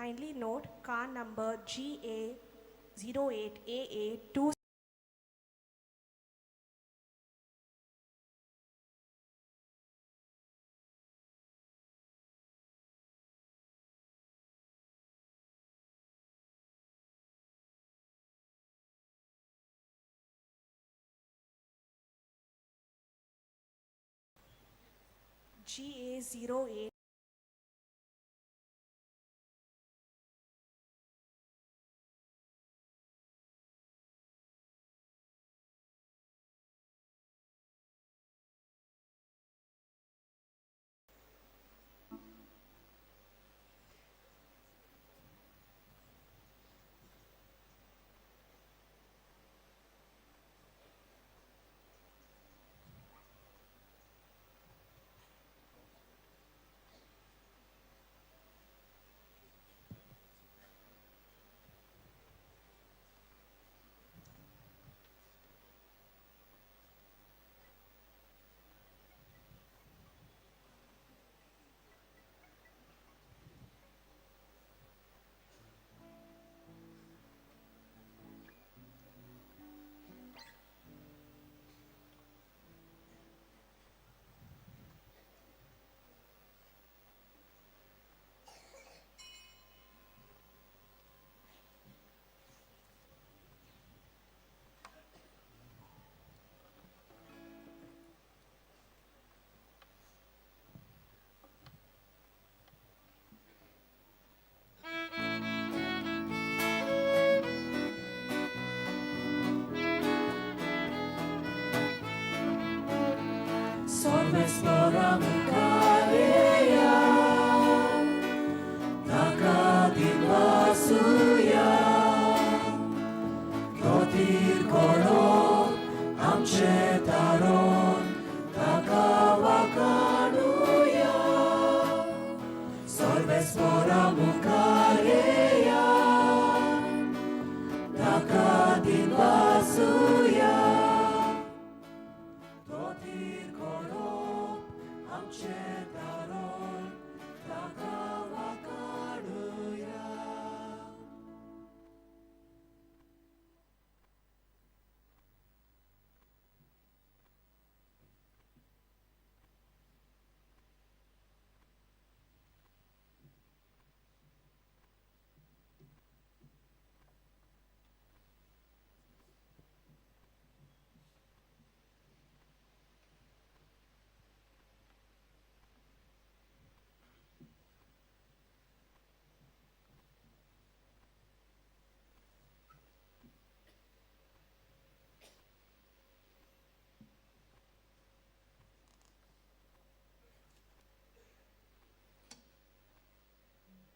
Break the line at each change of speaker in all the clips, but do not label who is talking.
Kindly note car number GA 08 AA 2 GA 08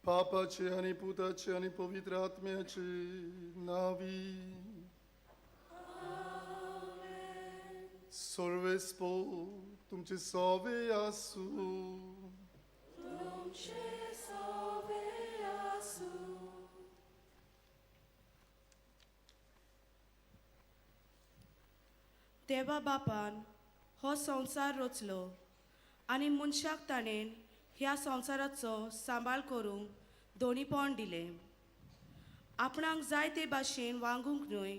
बापाचे आनी पुताचे आनी पवित्र आत्म्याचे नावी. सर्वेस्पो तुमचे सवे आसूं.
देवा बापान हो संवसार रचलो आनी मनशाक ताणें ह्या संवसाराचो सांबाळ करूंक दोनीपण दिलें. आपणाक जाय ते भाशेन वागूंक न्हय,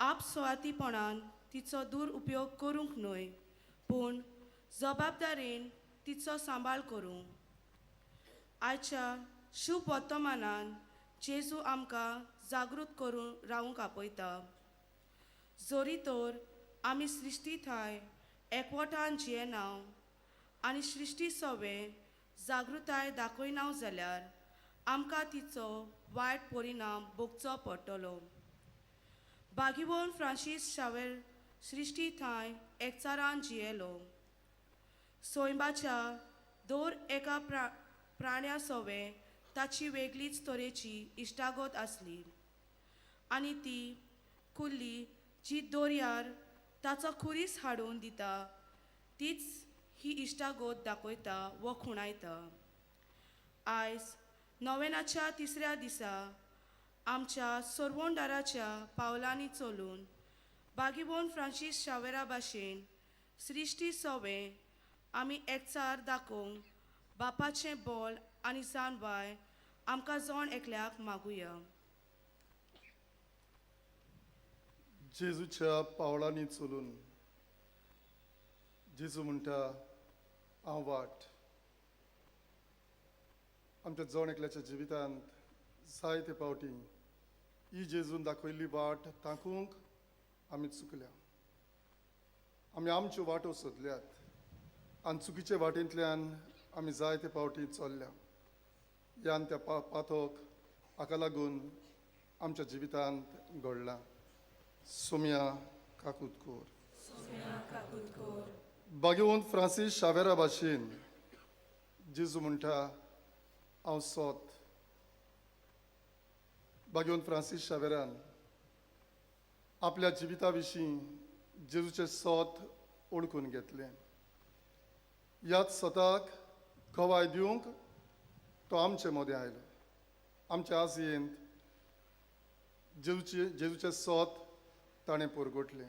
आपसुवार्थीपणान तिचो दुरुपयोग करूंक न्हय, पूण जबाबदारेन तिचो सांबाळ करूंक. आयच्या शुभ वर्तमानान जेजू आमकां जागृत करून रावूंक आपयता. जरी तर आमी सृश्टी थाय एकवटान जियेना आनी सृश्टी सवें जागृताय दाखयना जाल्यार आमकां तिचो वायट परिणाम भोगचो पडटलो. बागीवन फ्रांसीस शावेर सृश्टी थांय एकचारान जियेलो. सैमाच्या दर एका प्राण्या सवें ताची वेगळीच तरेची इश्टागत आसली आनी ती कुल्ली जी दर्यार ताचो खुरीस हाडून दिता तीच ही इश्टागत दाखयता वो खुणायता. आयज नोवेनाच्या तिसऱ्या दिसा आमच्या सरवणदाराच्या पावलांनी चलून बागीबोन फ्रांसीस शावेरा भाशेन सृश्टी सवें आमी एकचार दाखोवंक बापाचें बोल आनी जानवाय आमकां जण एकल्याक मागुया.
जेजूच्या पावलांनी चलून जेजू म्हणटा, हांव वाट. आमच्या जण एकल्याच्या जिवितांत जायते फावटी ही जेजून दाखयल्ली वाट ताकूंक आमी चुकल्या. आमी आमच्यो वाटो सोदल्यात आनी चुकीचे वाटेंतल्यान आमी जायते फावटी चल्ल्या. ह्यान त्या पातोक हाका लागून आमच्या जिवितांत घडलां. सोम्या काकूत कोर. बागेवन फ्रांसीस शावेरा भाशेन जेजू म्हणटा, हांव सोत. बागेवन फ्रांसीस शावेरान आपल्या जिविता विशीं जेजूचें सोत ओळखून घेतलें. ह्याच सोताक गवाय दिवंक तो आमचे मदें आयलो. आमच्या आजयेंत जेजूचें सोत ताणें परगटलें.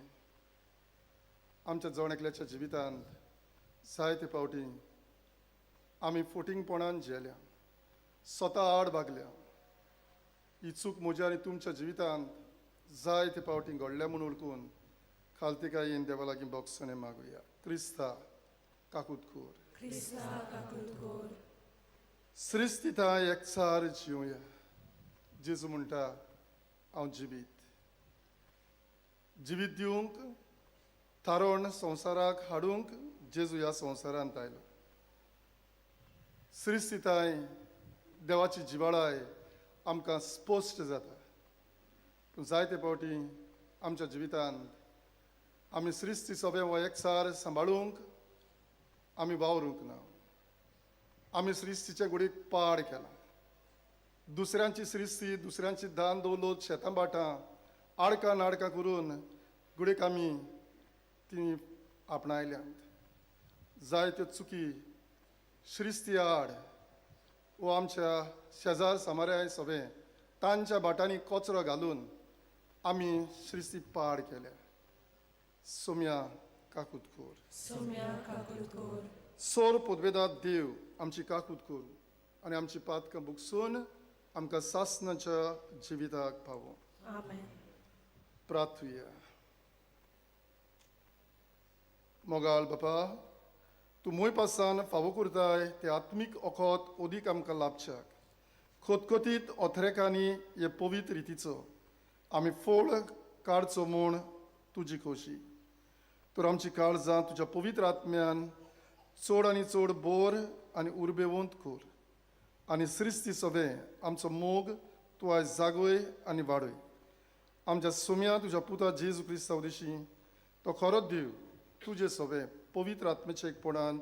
आमच्या जण एकल्याच्या जिवितांत जायते फावटी आमी फोटिंगपणान झेल्या, स्वता आड बागल्या. ही चूक म्हज्या आनी तुमच्या जिवितांत जायते फावटी घडल्या म्हूण वळखून खालतिकायेन देवा लागीं बोगसणें मागुया. क्रिस्ता काकूत कोर. सृश्टीताय एकचार जिवया. जेजू म्हणटा, हांव जिवीत. जिवीत दिवंक तारण संवसाराक हाडूंक जेजू ह्या संवसारांत आयलो. सृश्टीताय देवाची जिवाळाय आमकां स्पश्ट जाता. पूण जायते फावटी आमच्या जिवितांत आमी सृश्टी सोबे हो एकचार सांबाळूंक आमी वावरूंक ना. आमी सृश्टीचे गुडीक पाड केला. दुसऱ्यांची सृश्टी, दुसऱ्यांची धान दौलत, शेतां भाटां आडकां नाडकां करून गुडीक आमी ती आपणायल्यांत. जायत्यो चुकी सृश्टी आड वो आमच्या शेजार सामाऱ्या सोबे तांच्या भाटांनी कचरो घालून आमी सृश्टी पाड केल्या. सोम्या काकूत कोर. सोर पुदवेदात देव आमची काकूत करूं आनी आमची पातकां बुकसून आमकां सासणाच्या जिविताक पावों. प्रार्थुया. मोगाल बापा, तूं मोय पासान फावो करताय ते आत्मीक ओखद ओदीक आमकां लाभच्याक खतखतीत ओथरेकांनी हे पवित्र रितीचो आमी फोळ काडचो म्हूण तुजी खोशी. तर आमची काळजां तुज्या पवित्र आत्म्यान चड आनी चड बोर आनी उर्बेवंत कर आनी सृश्टी सोबे आमचो मोग तूं आयज जागय आनी वाडय. आमच्या सोम्या तुज्या पुता जेजू क्रिस्तांव दिशी तो खरो देव तुजे सोबे पवित्र आत्म्याच्या एकपणांत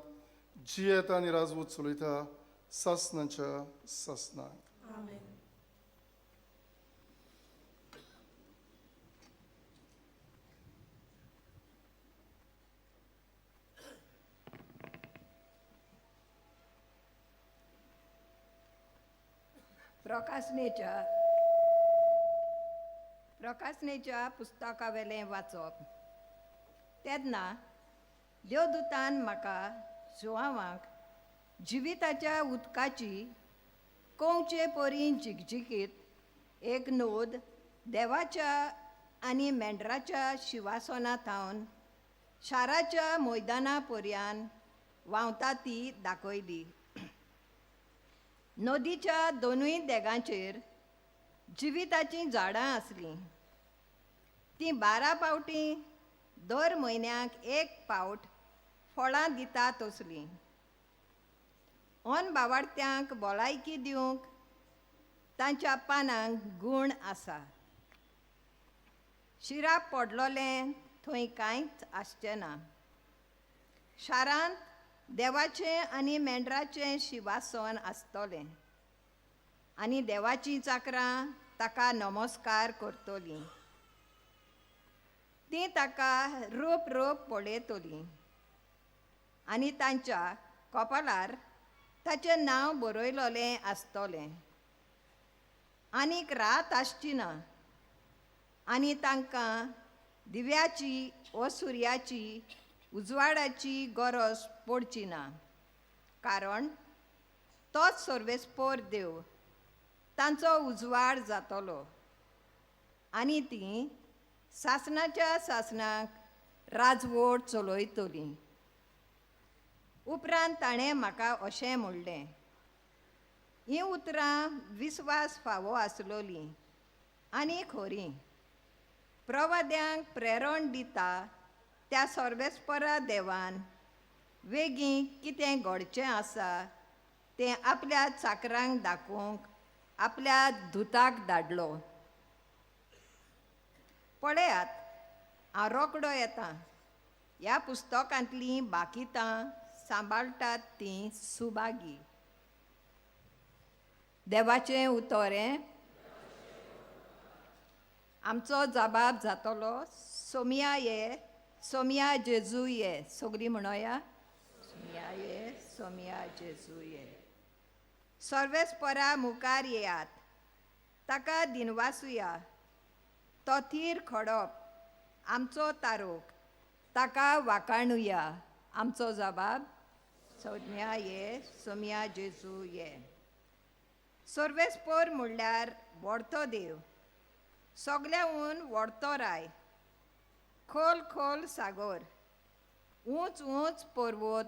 जियेता आनी राजवत चलयता सासणाच्या सासणाक.
प्रकाशनेच्या पुस्तकावेलें वाचप. तेन्ना देवदूतान म्हाका जुवांवाक जिविताच्या उदकाची कंवचे परी झिकझिकीत एक नोद देवाच्या आनी मेंढराच्या शिवासना थावन शाराच्या मैदाना पर्यान व्हांवता ती दाखयली. नदीच्या दोनूय देगांचेर जिविताचीं झाडां आसलीं. तीं 12 फावटीं दर म्हयन्याक एक फावट फळां दिता तसलीं. अन बावाडत्यांक भलायकी दिवंक तांच्या पानांक गूण आसा. शिराप पडलोलें थंय कांयच आसचें ना. शारांत देवाचें आनी मेंढराचें शिवासन आसतलें आनी देवाचीं चाकरां ताका नमस्कार करतलीं. तीं ताका रोप रोप पळयतलीं आनी तांच्या कपालार ताचें नांव बरयलोलें आसतलें. आनीक रात आसची ना आनी तांकां दिव्याची वो सुर्याची उजवाडाची गरज पडची ना, कारण तोच सर्वेस्पोर देव तांचो उजवाड जातलो आनी तीं सासणाच्या सासणाक राजवट चलयतलीं. उपरांत ताणें म्हाका अशें म्हणलें, हीं उतरां विस्वास फावो आसलोलीं आनी खरीं. प्रवाद्यांक प्रेरण दिता त्या सर्वेस्परा देवान वेगीं कितें घडचें आसा तें आपल्या चाकरांक दाखोवंक आपल्या दुताक धाडलो. पळयात, हांव रोकडो येता. ह्या पुस्तकांतलीं बाकितां सांबाळटात तीं सुभागी. देवाचें उतर हें. आमचो जबाब जातलो सोमिया ये, सोमिया जेजू ये. सगळीं म्हणोया, सोमिया ये, सोमिया जेजू ये. सर्वेस्परा मुखार येयात, ताका दिनवासुया. तो थीर खडप आमचो तारोक, ताका वाकाणुया. आमचो जबाब सोमिया ये, सोमिया जेजू ये. सर्वेस्पर म्हणल्यार व्हडतो देव, सगळ्याहून व्हडतो राय, खोल खोल सागर, ऊंच ऊंच पर्वत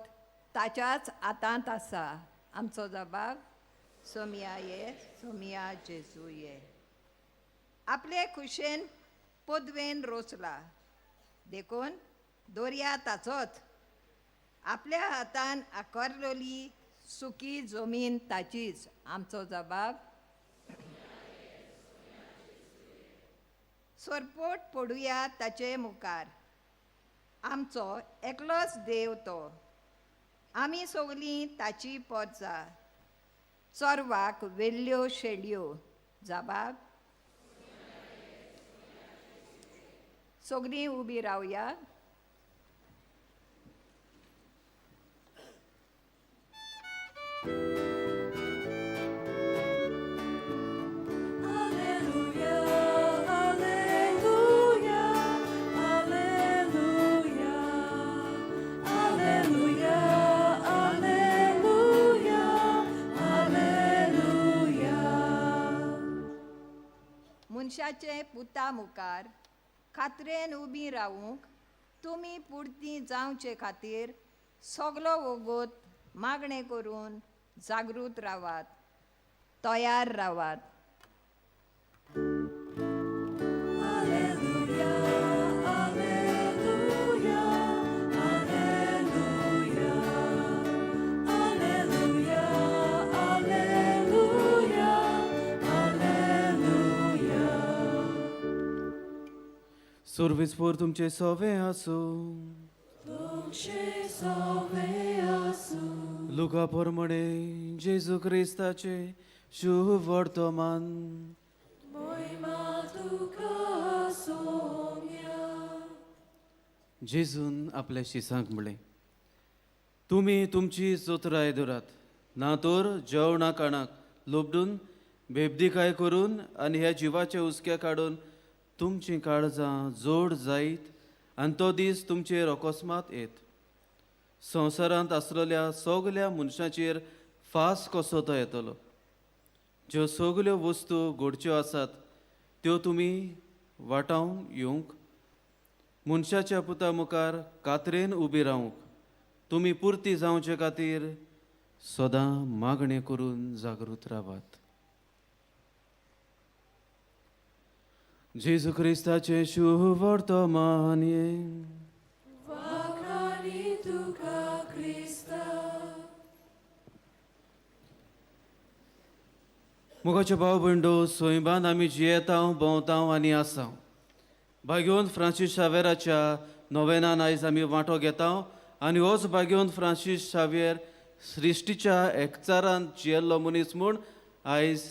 ताच्याच हातांत आसा. आमचो जबाब सोमिया ये, सोमिया जेजू ये. आपले खुशेन पदवेन रोचला देखून दर्या ताचोच. आपल्या हातान आकारलेली सुकी जमीन ताचीच. आमचो जबाब सरपोट पडुया ताचे मुखार. आमचो एकलोच देव तो, आमी सगलीं ताची पोरसां, चोरवाक वेल्ल्यो शेळयो. जबाब सगलीं उबी रावया.
Alleluia, Alleluia, Alleluia, Alleluia, Alleluia, Alleluia.
मनशाचे पुता मुखार खात्रेन उबी रावूंक तुमी पुरती जावचे खातीर सगलो वोगोत मागणें करून जागृत रावात, तयार रावात.
Alleluia, Alleluia, Alleluia, Alleluia, Alleluia, Alleluia.
सुर्वेस्पर तुमचे सवे आसूं.
तुमचे सवे आसूं.
लुका प्रमाणे जेजू क्रिस्ताचे शुभ वर्तमान.
मोहिमा तुका सोम्या.
जेजून आपल्या शिसांक म्हणलें, तुमी तुमची चतुराय धरात, ना तर जेवणा खाणाक लोबडून बेबदीकाय करून आनी ह्या जिवाचे हुस्के काडून तुमचीं काळजां जोड जायत आनी तो दीस तुमचेर अकस्मात येत. संवसारांत आसलेल्या सगल्या मनशाचेर फास कसो तो येतलो. ज्यो सगल्यो वस्तू घडच्यो आसात त्यो तुमी वाटावंक येवंक मनशाच्या पुता मुखार कातरेन उबी रावंक तुमी पुरती जावचे खातीर सदां मागणें करून जागृत रावात. जेजू क्रिस्ताचें शुभ वर्तमान हें.
वाखाणी तुका क्रिस्ता.
मोगाचे भाव भयणो, सैमान आमी जियेतांव, भोंवतांव आनी आसांव. भाग्योन फ्रांसीस शावेराच्या नोवेनान आयज आमी वांटो घेतांव आनी होच भाग्योन फ्रांसीस शावेर सृश्टीच्या एकचारान जियेल्लो मनीस म्हूण आयज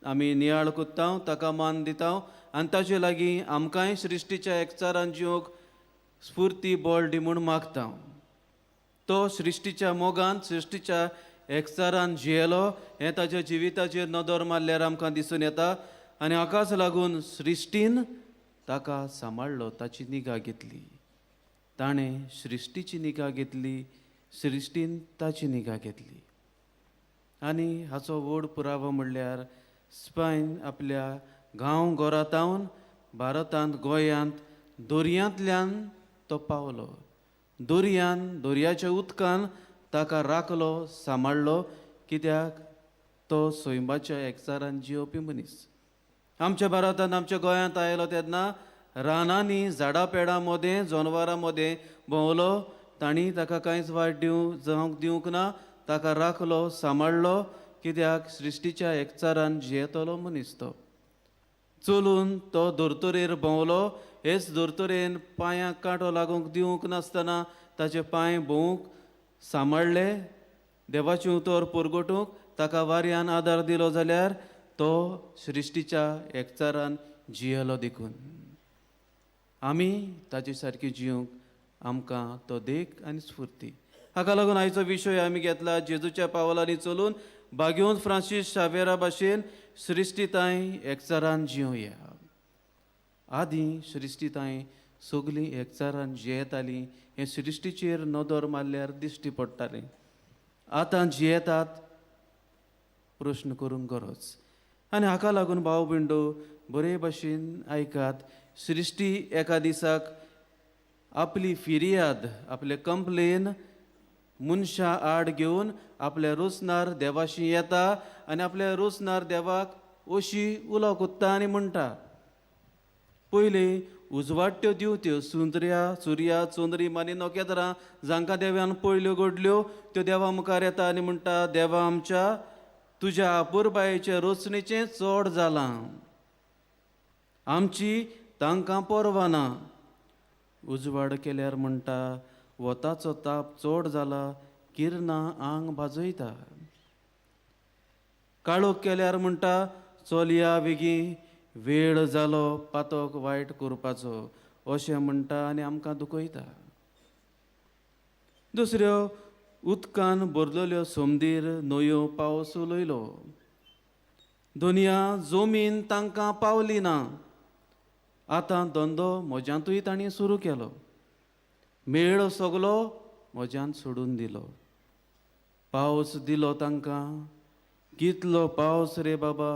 आमी नियाळ कोत्तांव, ताका मान दितांव आनी ताचे लागीं आमकांय सृश्टीच्या एकचारान जिवंक स्फुर्ती बळ दी म्हूण मागतांव. तो सृश्टीच्या मोगान सृश्टीच्या एकचारान जियेलो हें ताच्या जिविताचेर नदर मारल्यार आमकां दिसून येता आनी हाकाच लागून सृश्टीन ताका सांबाळ्ळो, ताची निगा घेतली. ताणें सृश्टीची निगा घेतली, सृश्टीन ताची निगा घेतली. आनी हाचो व्हड पुरावो म्हणल्यार स्पेन आपल्या गांव गोरातावन भारतांत गोंयांत दर्यांतल्यान तो पावलो. दर्यान दर्याच्या उदकान ताका राखलो, सांबाळ्ळो, कित्याक तो सैमाच्या एकचारान जियोवपी मनीस. आमच्या भारतांत आमच्या गोंयांत आयलो तेन्ना रानांनी झाडां पेडां मदें जनवरां मदें भोंवलो. तांणी ताका कांयच वायट दिवंक जावंक दिवंक ना, ताका राखलो, सांबाळ्ळो, कित्याक सृश्टीच्या एकचारान जियेतलो मनीस तो. चलून तो धर्तरेर भोंवलो. हेच धर्तरेन पांयांक कांटो लागूंक दिवंक नासतना ताचे पांय भोंवूंक सांबाळ्ळे. देवाचें उतर परगटूंक ताका वाऱ्यान आदार दिलो जाल्यार तो सृश्टीच्या एकचारान जियेलो. देखून आमी ताचे सारकी जिवंक आमकां तो देख आनी स्फुर्ती. हाका लागून आयचो विशय आमी घेतला, जेजूच्या पावलांनी चलून भाग्योन फ्रांसीस शावेरा भाशेन सृश्टीताय एकचारान जिवया. आदीं सृश्टीताय सगलीं एकचारान जियेतालीं हें सृश्टीचेर नदर मारल्यार दिश्टी पडटालें. आतां जियेतात प्रश्न करूंक गरज. आनी हाका लागून भाव भयणो बरे भाशेन आयकात, सृश्टी एका दिसाक आपली फिर्याद, आपले कंप्लेन मनशा आड घेवन आपल्या रोसनार देवाशी येता आनी आपल्या रोसनार देवाक अशी उलो कोत्ता आनी म्हणटा, पयलीं उजवाडट्यो दिवत्यो सुंदऱ्या सुर्या चंद्री आनी नखेत्रां जांकां देवान पयल्यो घडल्यो त्यो देवा मुखार येता आनी म्हणटा, देवा आमच्या तुज्या अपुरबायेचे रोसणेचें चड जालां, आमची तांकां पर्वा ना. उजवाड केल्यार म्हणटा, वताचो ताप चड जाला, किरणां आंग भाजयता. काळोख केल्यार म्हणटा, चलया बेगीन वेळ जालो पातक वायट करपाचो, अशें म्हणटा आनी आमकां दुखयता. दुसऱ्यो उदकान भरलेल्यो समदीर न्हंयो पावस उलयलो. दुनिया जमीन तांकां पावली ना. आतां धंदो म्हज्यांतूय तांणी सुरू केलो, मेळ सगलो म्हज्यान सोडून दिलो. पावस दिलो तांकां, कितलो पावस रे बाबा,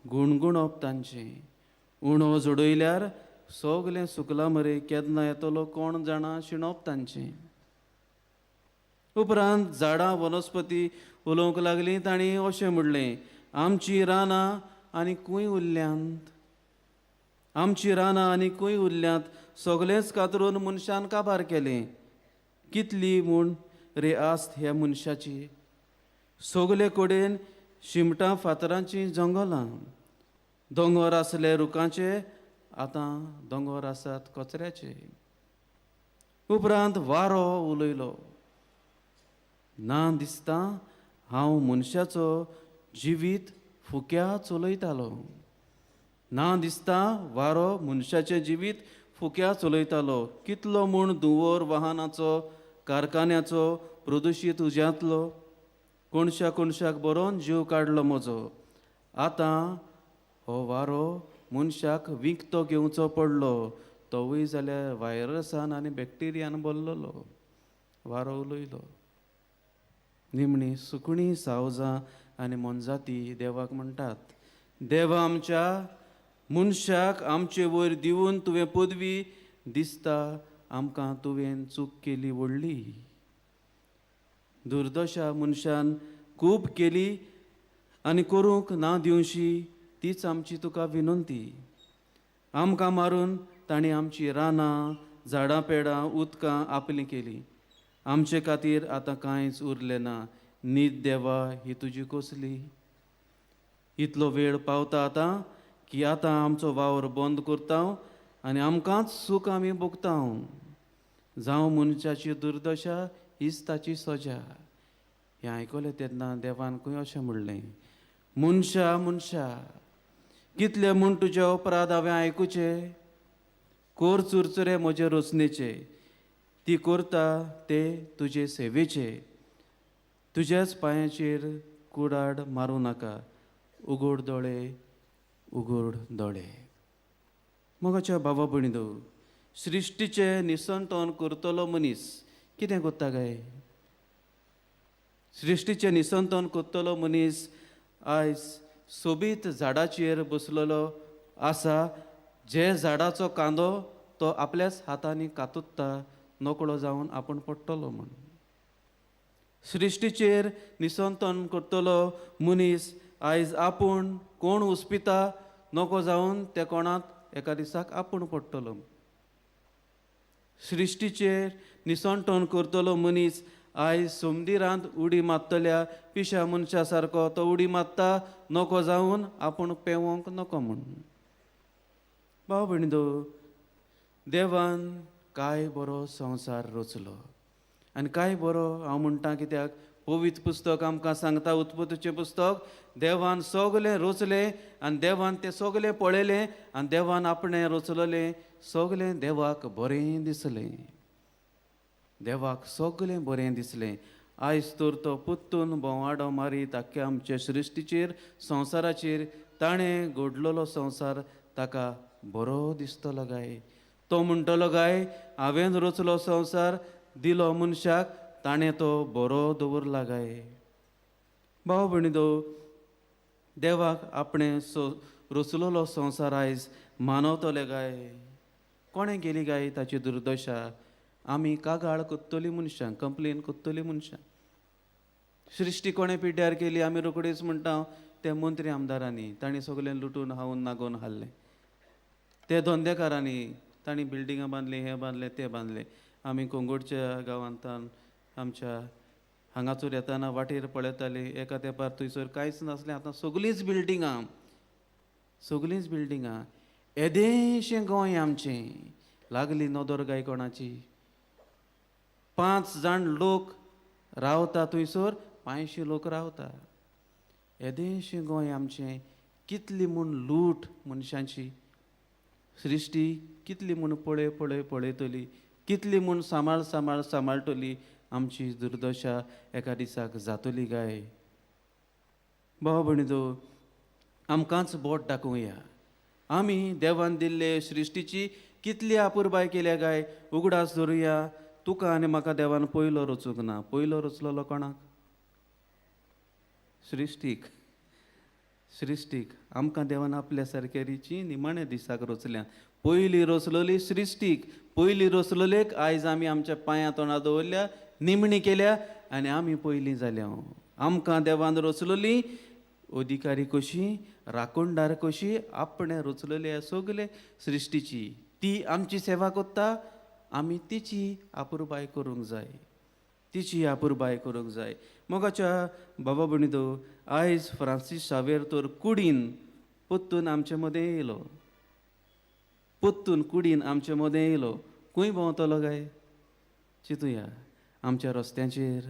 गुणगुणप तांचें. उणो जोडयल्यार सगलें सुकलां मरे, केन्ना येतलो कोण जाणा, शिणप तांचें. उपरांत झाडां वनस्पती उलोवंक लागलीं. तांणी अशें म्हणलें, आमची रानां आनी खंय उरल्यांत, आमची रानां आनी खंय उरल्यांत, सगलेंच कातरून मनशान काबार केलें. कितली म्हूण रे आस्त ह्या मनशाची, सगले कडेन शिमटां फातरांचीं जंगलां, दोंगर आसले रुखांचे, आतां दोंगर आसात कचऱ्याचे. उपरांत वारो उलयलो, ना दिसता हांव मनशाचो जिवीत फुक्या चलयतालो, ना दिसता वारो मनशाचें जिवीत फुक्या चलयतालो. कितलो म्हूण धुंवर वाहनाचो, कारखान्याचो, प्रदुशीत उज्यांतलो, कोणशा कोणशाक बरोवन जीव काडलो म्हजो. आतां हो वारो मनशाक विकतो घेवचो पडलो, तोवूय जाल्यार व्हायरसान आनी बॅक्टेरियान भरलेलो. वारो उलयलो. निमणी सुकणीं सावजां आनी मोनजाती देवाक म्हणटात, देवा आमच्या मनशाक आमचे वयर दिवन तुवें पदवी दिसता, आमकां तुवें चूक केली व्हडली. दुर्दशा मनशान खूब केली आनी करूंक ना दिवशी, तीच आमची तुका विनंती. आमकां मारून तांणी आमची रानां, झाडां पेडां, उदकां आपलीं केलीं. आमचे खातीर आतां कांयच उरलें ना. न्हीद देवा ही तुजी कसली, इतलो वेळ पावता आतां की आतां आमचो वावर बंद करता आनी आमकांच सूख आमी भोगता. जावं मनशाची दुर्दशा हीच ताची सजा. हें आयकलें तेन्ना देवान खंय अशें म्हणलें, मनशा मनशा कितले म्हूण तुजे अपराध हांवें आयकुचे, कोर चुरचुरे म्हजे रचनेचे, ती करता ते तुजे सेवेचे, तुज्याच पांयाचेर कुडाड मारूं नाका, उगड दोळे, उगड दोळे. मोगाच्या बाबा भयणीनो, सृश्टीचें निसंतन करतलो मनीस कितें करता काय? सृश्टीचें निसंतन करतलो मनीस आयज सोबीत झाडाचेर बसलेलो आसा, जे झाडाचो कांदो तो आपल्याच हातांनी कातुत्ता, नकळो जावन आपूण पडटलो म्हूण. सृश्टीचेर निसंतन करतलो मनीस आयज आपूण कोण उस्पिता नको जावन त्या कोणाक एका दिसाक आपूण पडटलो. सृश्टीचेर निसंटन करतलो मनीस आयज सोमदिरांत उडी मारतल्या पिशा मनशा सारको तो उडी मारता, नको जावन आपूण पेंवंक नको म्हूण. भाव भयणींनो, देवान काय बरो संवसार रचलो आनी काय बरो, हांव म्हणटा कित्याक पवित्र पुस्तक आमकां सांगता, उत्पत्तीचें पुस्तक, देवान सगलें रचलें आनी देवान तें सगलें पळयलें आनी देवान आपणें रचलेलें सगलें देवाक बरें दिसलें, देवाक सगलें बरें दिसलें. आयज तर तो पुत्तून भोंवाडो मारीत आख्ख्या आमच्या सृश्टीचेर, संवसाराचेर ताणें घडलेलो संवसार ताका बरो दिसतलो काय? तो म्हणटलो काय हांवें रचलो संवसार दिलो मनशाक, ताणें तो बरो दवरला काय? भाव भयणींनो, देवाक आपणें रचलेलो संवसार आयज मानवतले काय? कोणें केली काय ताची दुर्दशा? आमी कागाळ कोत्तली मनशां, कंप्लेन कोत्तली मनशां. सृश्टी कोणें पिड्ड्यार केली? आमी रोखडीच म्हणटा ते मंत्री आमदारांनी, तांणी सगळें लुटून खावन नागोवन हाडलें. ते धंदेकारांनी, तांणी बिल्डिंगां बांदलीं, हें बांदलें, तें बांदलें. आमी कोंगोडच्या गांवांतल्यान आमच्या हांगासर येताना वाटेर पळयतालीं, एका तेंपार थंयसर कांयच नासलें, आतां सगळींच बिल्डिंगां, सगळींच बिल्डिंगां. येदेंशें गोंय आमचें, लागली नदर काय कोणाची? 5 जाण लोक रावता थंयसर, 500 लोक रावता. येदेंशें गोंय आमचें, कितली म्हूण लूट मनशांची, सृश्टी कितली म्हूण पळय पळय पळयतली, कितली म्हूण सांबाळ सांबाळ सांबाळटली, आमची दुर्दशा एका दिसाक जातली काय? भाव भयणींनो, आमकांच बोट दाखोवया, आमी देवान दिल्ले सृश्टीची कितली आपुरबाय केल्या काय? उगडास धरुया, तुका आनी म्हाका देवान पयलो रचूंक ना. पयलो रचलेलो कोणाक? सृश्टीक. सृश्टीक आमकां देवान आपल्या सारक्या रिची निमाण्या दिसाक रचल्या. पयली रचलेली सृश्टीक, पयली रचलेलेक आयज आमी आमच्या पांयां तोंडा दवरल्या, निमणी केल्या आनी आमी पयलीं जाल्या. आमकां देवान रचलेली अधिकारी कशी, राखणदार कशी, आपणें रचलेले सगले सृश्टीची, ती आमची सेवा करता, आमी तिची आपुरबाय करूंक जाय, तिची आपुरबाय करूंक जाय. मोगाच्या बाबा भयणींनो, आयज फ्रांसीस शावेर तर कुडीन पोत्तून आमचे मदें येयलो, पोत्तून कुडीन आमचे मदें येयलो. खंय भोंवतलो काय? चिंतुया, आमच्या रस्त्यांचेर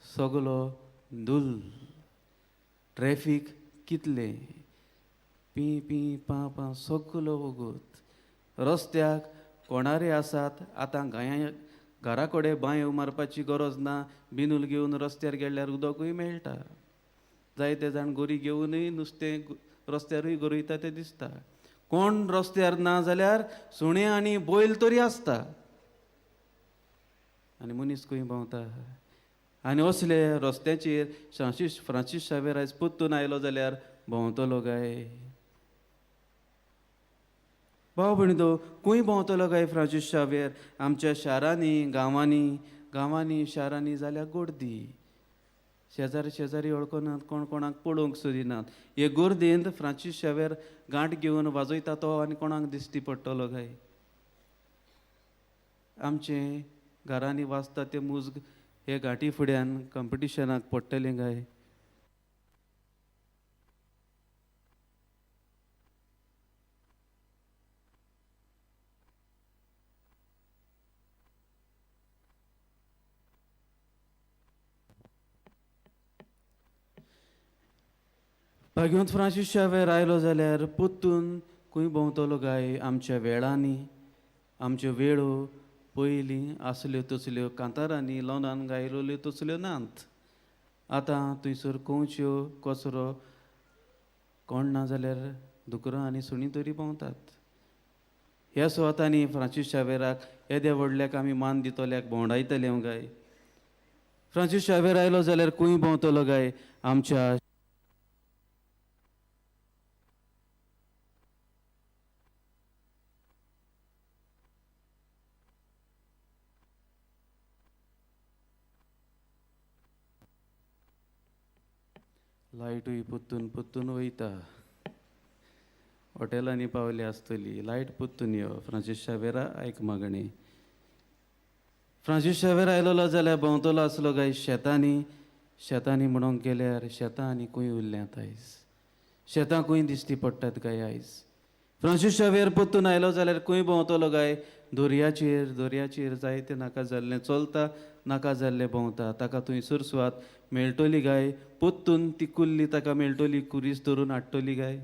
सगलो धुल्ल, ट्रॅफीक कितलें, पी पी पा पा सगलो वगत रस्त्याक कोणारे आसात. आतां गांया घरा कडेन बांयो मारपाची गरज ना, बिनूल घेवन रस्त्यार गेल्यार उदकूय मेळटा. जायते जाण गोरी घेवनूय नुस्तें रस्त्यारूय गरयता तें दिसता. कोण रस्त्यार ना जाल्यार सुणें आनी बैल तरी आसता, आनी मनीस खंय भोंवता? आनी असले रस्त्याचेर फ्रांसीस शावेर आयज पोत्तून आयलो जाल्यार भोंवतलो काय? भाव भयणींनो, खंय भोंवतलो काय फ्रांसीस शावेर? आमच्या शारांनी, गांवांनी, गांवांनी शारांनी जाल्यार गर्दी, शेजारी शेजारी वळखनात, कोण कोणाक पळोवंक सोदिनात. हे गर्देंत फ्रांसीस शावेर गांठ घेवन वाजयता तो आनी कोणाक दिश्टी पडटलो काय? आमचें घरांनी वाजता तें मुज्ग हे गांठी फुड्यान कंपिटिशनाक पडटलें काय? भाग्यवंत फ्रांसीस शावेर आयलो जाल्यार पोत्तून खंय भोंवतलो काय? आमच्या वेळांनी, आमच्यो वेळो पयलीं आसल्यो तसल्यो कांतारांनी लोनान गायलोल्यो तसल्यो नात. आतां थंयसर कंवच्यो कचरो कोण ना जाल्यार दुकरां आनी सुणीं तरी भोंवतात. ह्या सुवातांनी फ्रांसीस शावेराक येद्या व्हडल्याक आमी मान दितल्याक भोंवडायतले काय? फ्रांसीस शावेर आयलो जाल्यार खंय भोंवतलो काय? आमच्या लायटूय पुत्तून पुत्तून वयता. हॉटेलांनी पावली आसतली, लायट पुत्तून यो. फ्रांसीस शावेरा आयक मागणी. फ्रांसीस शावेर आयलोलो जाल्यार भोंवतलो आसलो काय शेतांनी. शेतांनी म्हणूंक गेल्यार शेतां आनी खंय उरल्यांत आयज? शेतां खंय दिश्टी पडटात काय आयज? फ्रांसीस शावेर परतून आयलो जाल्यार खंय भोंवतलो काय? दर्याचेर. दर्याचेर जायते नाका जाल्लें चलता, नाका जाल्लें भोंवता. ताका थंयसर सुवात मेळटली काय? परतून ती कुल्ली ताका मेळटली, कुरीस धरून हाडटली काय?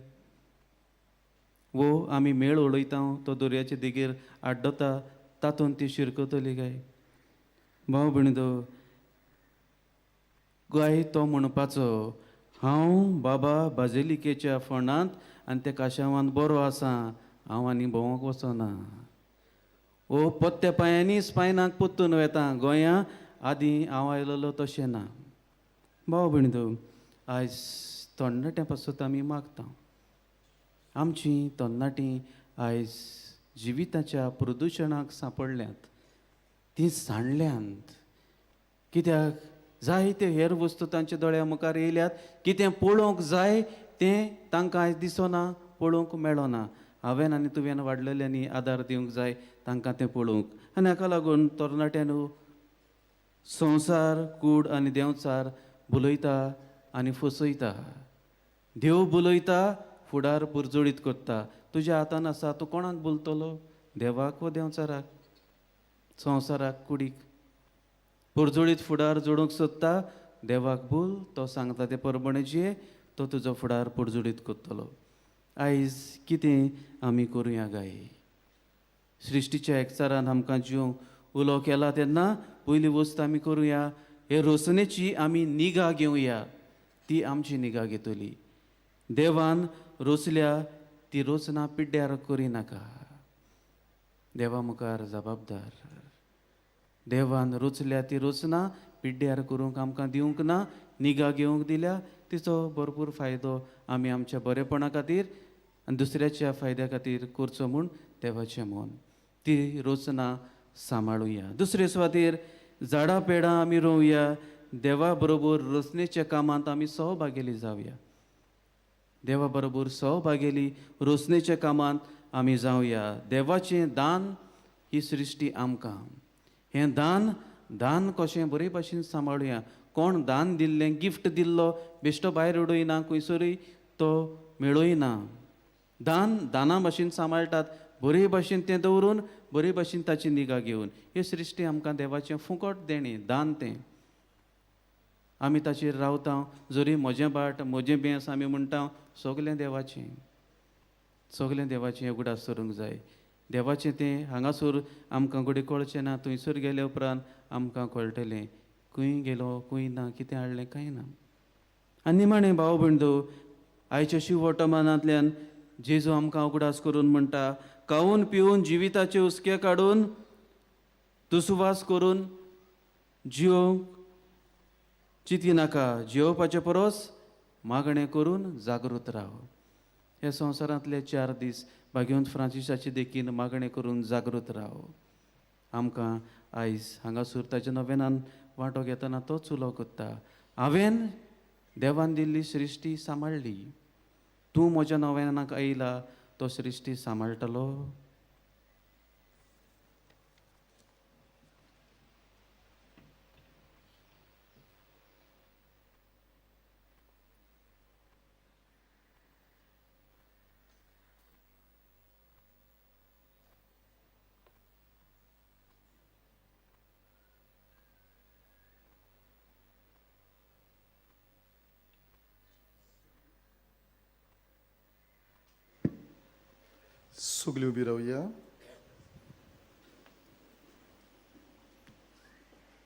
वो आमी मेळ उडयता, तो दर्याचे देगेर आड्डता, तातूंत ती शिरकतली काय? भाव भयणींनो, गाय तो म्हणपाचो हांव बाबा बाजेलिकेच्या फोंडांत आनी त्या काशावान बरो आसा, हांव आनी भोंवक वचना. ओ पोत्या पांयांनी स्पायनाक पोत्तून वेता गोंया, आदीं हांव आयलोलो तशें ना. भाव भयणींनो, आयज तरणाट्यां पासत आमी मागता. आमचीं तरणाटीं आयज जिविताच्या प्रदुशणाक सांपडल्यांत, तीं सांडल्यांत. कित्याक जायते हेर वस्तू तांच्या दोळ्या मुखार येयल्यात. कितें पळोवंक जाय तें तांकां आयज दिसना, पळोवंक मेळना. हांवें आनी तुवें वाडलेल्यांनी आदार दिवंक जाय तांकां तें पळोवंक. आनी हाका लागून तरणाट्यानू, संवसार कूड आनी देंवचार बुलयता आनी फसयता. देव बुलयता, फुडार पुरजोळीत करता. तुज्या हातान आसा, तूं कोणाक बोलतलो? देवाक वो देंवचाराक? संवसाराक, कुडीक? पुरजोळीत फुडार जोडूंक सोदता, देवाक बोल. तो सांगता तें परबणें जिये, तो तुजो फुडार पुरजोळीत करतलो. आयज कितें आमी करुया गाय? सृश्टीच्या एकचारान आमकां जिवंक उलो केला तेन्ना पयली वस्त आमी करुया, हे रोसणेची आमी निगा घेवया. ती आमची निगा घेतली. देवान रोसल्या ती रोसना पिड्ड्यार करिनाका. देवा मुखार जबाबदार. देवान रोचल्या ती रोचना पिड्ड्यार करूंक आमकां दिवंक ना, निगा घेवंक दिल्या. तिचो भरपूर फायदो आमी आमच्या बरेपणा खातीर आनी दुसऱ्याच्या फायद्या खातीर करचो म्हूण देवाचें मन. ती रोचना सांबाळुया. दुसरे सुवातेर झाडां पेडां आमी रोवया. देवा बरोबर रोसणेच्या कामांत आमी सहभागेली जावया. देवा बरोबर सहभागेली रोसणेच्या कामांत आमी जावया. देवाचें दान ही सृश्टी आमकां. हें दान दान कशें बरे भाशेन सांबाळुया. कोण दान दिल्लें, गिफ्ट दिल्लो बेश्टो भायर उडयना, खंयसरूय तो मेळयना. दान दाना भाशेन सांबाळटात, बरे भाशेन तें दवरून, बरे भाशेन ताची निगा घेवन. हे सृश्टी आमकां देवाचें फुकट देणें, दान तें. आमी ताचेर रावता. जरी म्हजें भाट म्हजें बेंस आमी म्हणटा, सगलें देवाचें, सगलें देवाचें उगडास करूंक जाय. देवाचें तें हांगासर आमकां घडये कळचें ना, थंयसर गेले उपरांत आमकां कळटलें खंय गेलो खंय ना, कितें हाडलें कांय ना. आनी निमाणें भाव भयणो, आयच्या शिववर्तमानांतल्यान जेजू आमकां उगडास करून म्हणटा, खावन पिवन जिविताचे हुस्के काडून दुस्वास करून जिवंक चिंती नाका. जियोवपाचे परस मागणें करून जागृत राव. हे संवसारांतले 4 दीस भाग्यवंत फ्रांसिसाचे देखीन मागणें करून जागृत राव. आमकां आयज हांगासर ताच्या नव्यान वांटो घेतना तोच उलो करता, हांवें देवान दिल्ली सृश्टी सांबाळ्ळी, तूं म्हज्या नव्यानाक आयला तो सृश्टी सांबाळटलो.
सगळीं उबी रावया.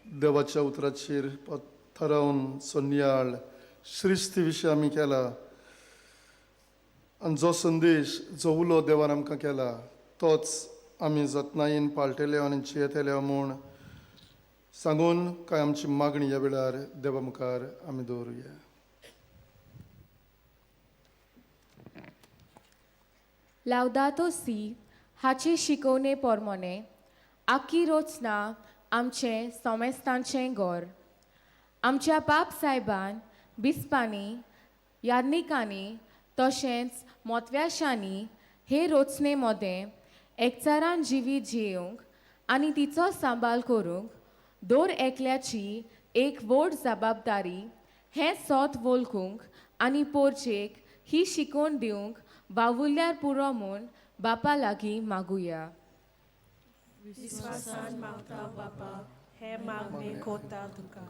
देवाच्या उतराचेर थारावन सोन्याळ श्रिस्ती विशय आमी केला आनी जो संदेश जो उलो देवान आमकां केला तोच आमी जतनायेन पाळटेले आनी जियेतले म्हूण सांगून काय आमची मागणी ह्या वेळार देवा मुखार आमी दवरुया.
लावदातो सी हाची शिकोवणे पोरमोने आखी रोचना आमचें सोमेस्तांचें गोर. आमच्या बाप सायबान बिस्पांनी याज्ञिकांनी तशेंच मोतव्याशांनी हे रचने मदें एकचारान जिवीत जियेवंक आनी तिचो सांबाळ करूंक दर एकल्याची एक व्हड जबाबदारी हें सोत वळखूंक आनी पोरचेक ही शिकवण दिवंक वावुरल्यार पुरो म्हूण बापा लागीं मागुया.
विस्वासान मागता बापा, हे मागणे कोता तुका.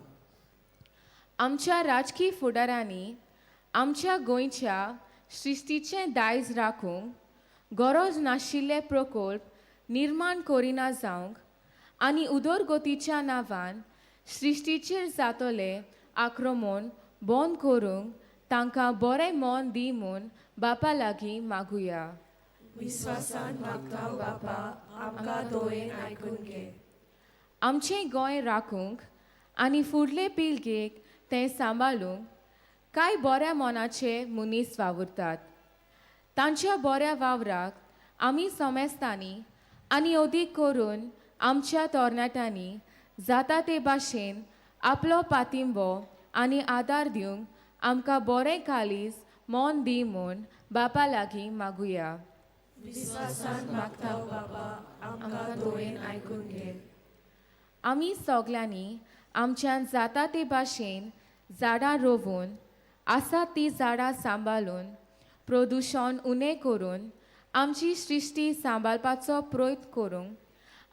आमच्या राजकी फुडारांनी आमच्या गोंयच्या सृश्टीचें दायज राखूंक गरज नाशिल्ले प्रकल्प निर्माण करिना जावंक आनी उदरगतीच्या नांवान सृश्टीचेर जातलें आक्रमण बंद करूंक तांकां बरें मन दी म्हूण बापा लागीं मागुया.
विस्वासान मागता बापा, आमकां दोयेन आयकून घे.
आमचें गोंय राखूंक आनी फुडले पिळगेक तें सांबाळूंक कांय बऱ्या मनाचे मनीस वावुरतात. तांच्या बऱ्या वावराक आमी समेस्तांनी आनी अदीक करून आमच्या तरणाट्यांनी जाता ते भाशेन आपलो पातिंबो आनी आदार दिवंक आमकां बरें काळीज मन दी म्हूण बापा लागीं मागुया.
विस्वासान मागता बापा, आमकां दोयेन आयकून घे.
आमी सगल्यांनी आमच्यान जाता ते भाशेन झाडां रोवून आसा ती झाडां सांबाळून प्रदुशण उणें करून आमची सृश्टी सांबाळपाचो प्रयत्न करूंक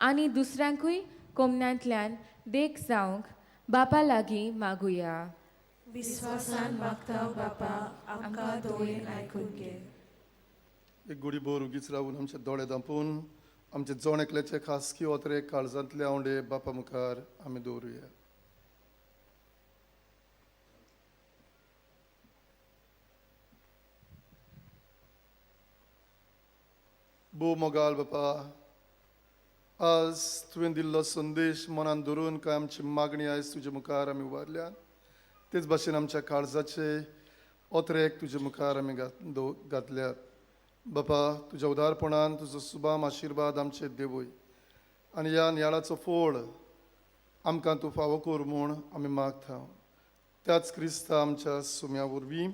आनी दुसऱ्यांकूय कोमण्यांतल्यान देख जावंक बापा लागीं मागुया.
विस्वासान मागता बापा, आमकां दोयेन आयकून घे.
एक गुडी भर उगीच रावून आमचे दोळे धांपून आमचे जण एकल्याचे खासकी ओतरे काळजांतले आवंडे बापा मुखार आमी दवरुया. भोव मोगाल बापा, आज तुवें दिल्लो संदेश मनान धरून काय आमची मागणी आयज तुजे मुखार आमी उबारल्या. तेच भाशेन आमच्या काळजाचे ओतरेक तुजे मुखार आमी घातल्यात. बापा, तुज्या उदारपणान तुजो सुबाम आशिर्वाद आमचेर देवय आनी ह्या नियाळाचो फोळ आमकां तूं फावो कर म्हूण आमी मागता. त्याच क्रिस्ता आमच्या सुम्या वरवीं.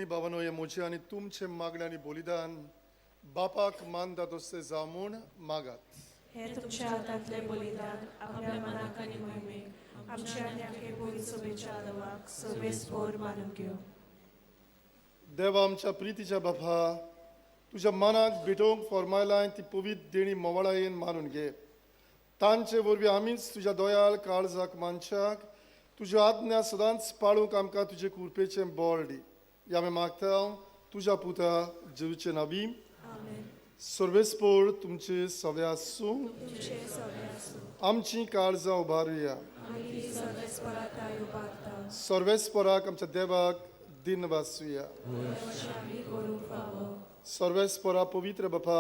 बाबानो, हे म्हजें आनी तुमचें मागणें आनी बलिदान बापाक मानता तशें जावं म्हूण मागात.
हे तुमच्या हातांतलें बलिदान आपल्या मनाक आनी मोहिमेक आमच्या आनी आखे पयली सोबेच्या देवाक सोबेस्पोर मानून घेवं.
देवा आमच्या प्रितीच्या बापा, तुज्या मनाक भेटोवंक फॉर्मायलाय ती पवित्र देणी मोवाळायेन मानून घे. तांचे वरवीं आमीच तुज्या दोयाल काळजाक मानशाक तुज्यो आज्ञा सदांच पाळूंक आमकां तुजे कृपेचें बळ दी. ह्या आमी मागता तुज्या पुता जेजूचे नांवी. सर्वेस्पोर तुमचे सवे आसूं. आमची काळजां उबारुया. सर्वेस्पोराक आमच्या देवाक दिन वाचुया. सर्वेस्पोरा पवित्र बापा,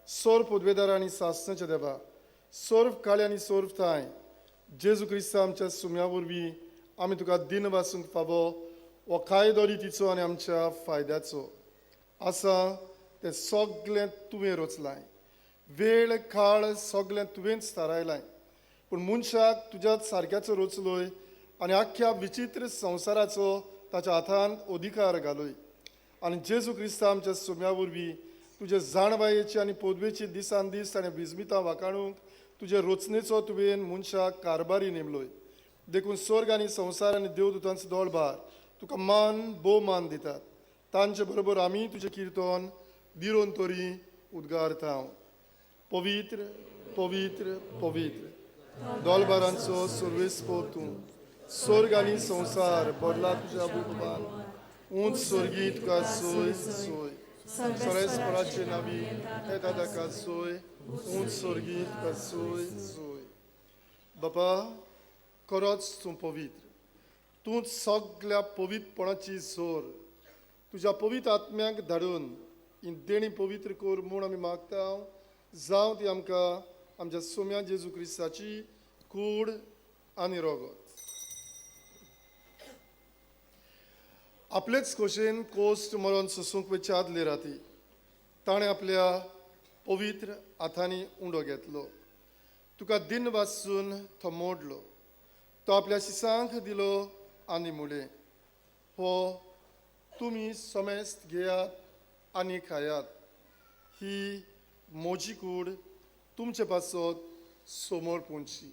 सर्व पदवेदार आनी सासणाच्या देवा, सर्व काळी आनी सर्व थांय जेजू क्रिस्ता आमच्या सुम्या वरवीं आमी तुका दिन वाचूंक फावो हो कायदो रितीचो आनी आमच्या फायद्याचो आसा तें सगळें तुवें रचलाय. वेळ काळ सगळें तुवेंच थारायलाय, पूण मनशाक तुज्याच सारक्याचो रचलोय आनी आख्ख्या विचित्र संवसाराचो ताच्या हातान अधिकार घालोय. आनी जेजू क्रिस्ता आमच्या सुम्या वरवीं तुजे जाणवायेची आनी पदवेची दिसान दीस आनी विजमितां वाखाणूंक तुजे रचनेचो तुवें मनशाक कारभारी नेमलोय. देखून स्वर्ग आनी संवसार आनी देवदूतांचो दोळभार तुका मान भोवमान दितात. तांचे बरोबर आमी तुजें किर्तन दिरोन तरी उद्गारता. पवित्र पवित्र पवित्र दोलबारांचो सर्वेस्पोर तूं, स्वर्ग आनी संवसार भरला तुज्या वैभवान. उंच स्वर्गी तुका सोय सोय, सरेस्पराचे नावी येता ताका सोय, उंच स्वर्गी तुका सोय सोय. बापा, खरोच तूं पवित्र, तूं सगल्या पवित्रपणाची जोर. तुज्या पवित्र आत्म्याक धाडून ही देणी पवित्र कर म्हूण आमी मागता. जावं ती आमकां आमच्या सोम्या जेजू क्रिस्ताची कूड आनी रगत. आपलेच खोशेन कोश्ट मरण सोसूंक वयच्या आदले राती ताणें आपल्या पवित्र हातांनी उंडो घेतलो, तुका दिन वाचून तो मोडलो, तो आपल्या शिसांक दिलो आनी म्हणलें, हो तुमी समेस्त घेयात आनी खायात, ही म्हजी कूड तुमचे पासत समोर पोंची.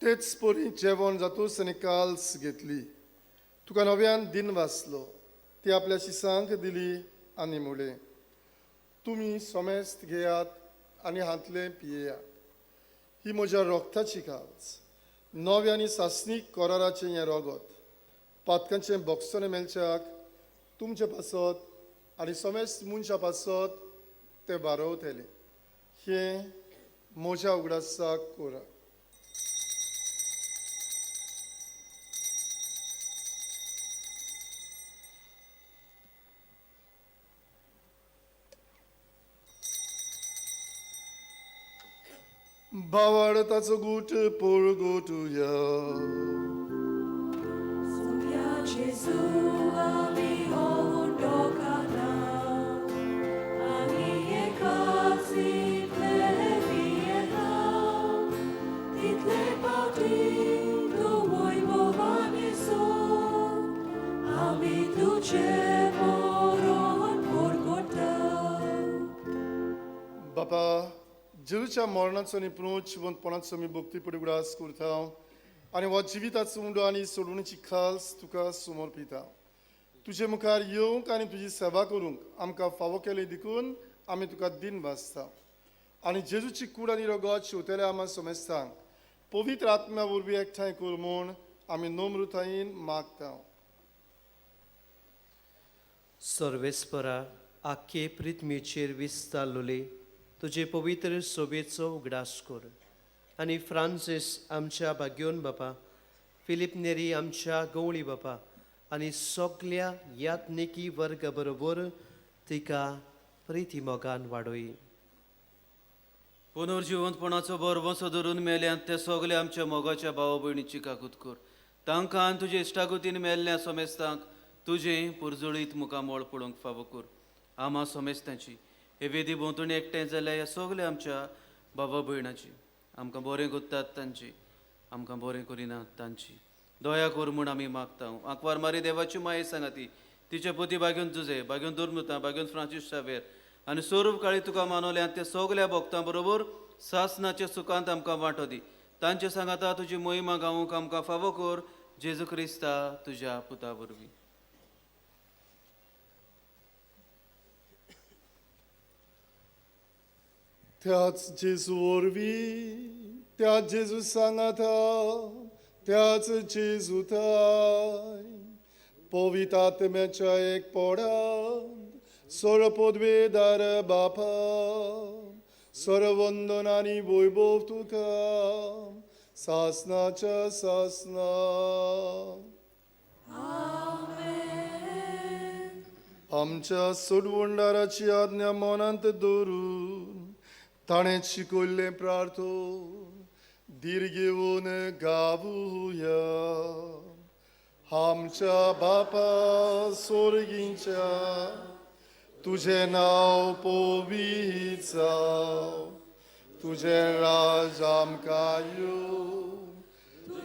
तेच परी जेवण जातूच आनी काल्स घेतली, तुका नव्यान दिन वाचलो, ती आपल्या शिसांक दिली आनी म्हणलें, तुमी समेस्त घेयात आनी हांतलें पियेयात, ही म्हज्या रोगताची काल्स, नव्या आनी सासणीक कराराचें हें रगत, पातकांचें बोगसणें मेळच्याक तुमचे पासत आनी समेस्त मनशां पासत तें बारवतलें. हें म्हज्या उगडासाक करा. भावार्थाचो गूट पोळगोटुया.
सोम्या जेजू आमी उंडो खाता, आनी एकाच इतले पियेता, तितले फावटी तूं वैभवान येसो, आमी तुजें मरण पोरगोटा.
बापा, जेजूच्या मरणाचो आनी पुनर्जिवंतपणाचो आमी भक्ती उगडास करता आनी हो जिविताचो उंडो आनी सोडवणीची खास तुका समर्पिता. तुजे मुखार येवंक आनी तुजी सेवा करूंक आमकां फावो केली देखून आमी तुका दिन वाचता. आनी जेजूची कूड आनी रगत शेवतेल्या आमा समेस्तांक पवित्र आत्म्या वरवीं एकठांय कर म्हूण आमी नम्रतायेन मागता.
सर्वेस्परा, आख्खे पृथ्वीचेर विस्तारलोले तुजे पवित्र सोबेचो उगडास कर आनी फ्रांसीस आमच्या भाग्योन बापा, फिलीप नेरी आमच्या गवळी बापा आनी सगल्या यातनिकी वर्गा बरोबर तिका प्रिती मोगान वाडोय.
पुनर्जिवंतपणाचो भरवंसो धरून मेल्यात ते सगळे आमच्या मोगाच्या भाव भयणीची काकूत कर. तांकां आनी तुजे इश्टागतीन मेल्ल्या समेस्तांक तुजें पुरजळीत मुखामळ पळोवंक फावो कर. आमा समेस्तांची हे वेदी भोंवतणी एकठांय जाल्या ह्या सगल्या आमच्या बाबा भयणाची, आमकां बरें करतात तांची, आमकां बरें करिनात तांची दया कर म्हूण आमी मागता. आंकवार मारी देवाची माये सांगाती, तिचे पती बागेवन जुजे, बागेवन दुर्मुता, बागेवन फ्रांसीस शावेर आनी सर्व काळी तुका मानवल्या ते सगल्या भक्तां बरोबर सासनाच्या सुखांत आमकां वांटो दी. तांचे सांगाता तुजी मोहिमा गावूंक आमकां फावो कर, जेजू क्रिस्ता तुज्या पुता वरवीं.
त्याच जेजू वरवीं, त्याच जेजू सांगाता, त्याच जेजू थाय पवित्र आत्म्याच्या एकपणांत सर्व पदवेदार बापा, सर्ववंदन आनी वैभव तुका सासनाच्या सासना. आमच्या सोडवणदाराची आज्ञा मनांत दवरून ताणें शिकयल्लें प्रार्थन धीर घेवन गावुया. आमच्या बापा सोर्गींच्या, तुजें नांव पवित्र जावं, तुजें राज आमकां येवं,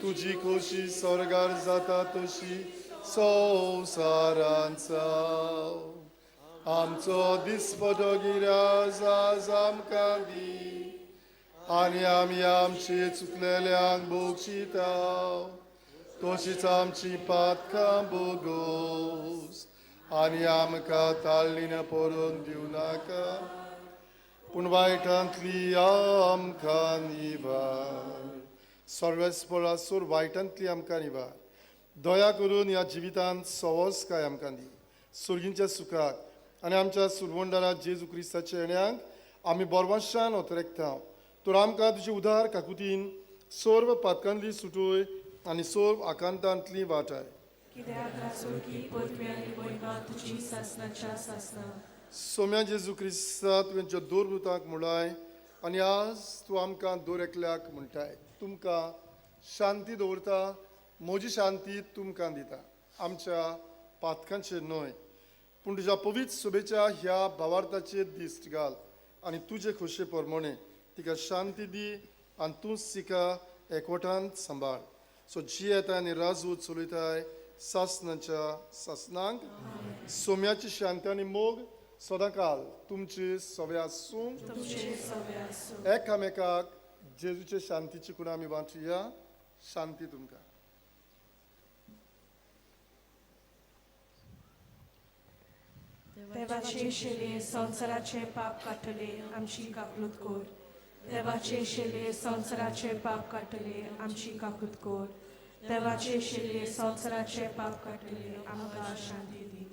तुजी खोशी स्वर्गार जाता तशी संवसारांत जावं. आमचो दिसपटो गिरास आज आमकां दी आनी आमी आमचे चुकलेल्यांक बक्षिता तशीच आमची पातकां बोगोस आनी आमकां ताळणीन पडून दिवं नाका पूण वायटांतली आमकां निवार. सर्वेस्परा सोर वायटांतली आमकां निवार. दया करून ह्या जिवितांत सवसकाय आमकां दी, सुर्गींच्या सुखाक आनी आमच्या सुरवंडारा जेजू क्रिस्ताच्या येण्याक आमी बरवाशान ओतरेकता. तर आमकां तुजे उदार काकुतीन सर्व पातकांतली सुटूय आनी सर्व आकांतांतली वाटाय.
कित्याक सुर्गी पदवी आनी मोहिमा तुजी सासनाच्या सासना.
सोम्या जेजू क्रिस्ता, तुवें ज्यो दोर म्हणलाय आनी आज तूं आमकां दर एकल्याक म्हणटाय, तुमकां शांती दवरता, म्हजी शांती तुमकां दिता. आमच्या पातकांचेर न्हय पूण तुज्या पवित्र सभेच्या ह्या भावार्थाचेर दिश्ट घाल आनी तुजे खोशे प्रमाणे तिका शांती दी आनी तूंच तिका एकवटान सांबाळ. सो जियेता आनी राजू चलयताय सासनाच्या सासनांक. सोम्याची शांती आनी मोग सदांकाल तुमचे सगळे आसूं.
तुमचे सगळे आसूं.
एकामेकाक जेजूचे शांतीची कुणा आमी वांटुया. शांती तुमकां.
देवाचे शेले संवसाराचे पाप काडटले आमची काकूत कर. देवाचे शेले संवसाराचे पाप काडटले आमची काकूत कर. देवाचे शेले संवसाराचे पाप काडटले आमकां शांती दी.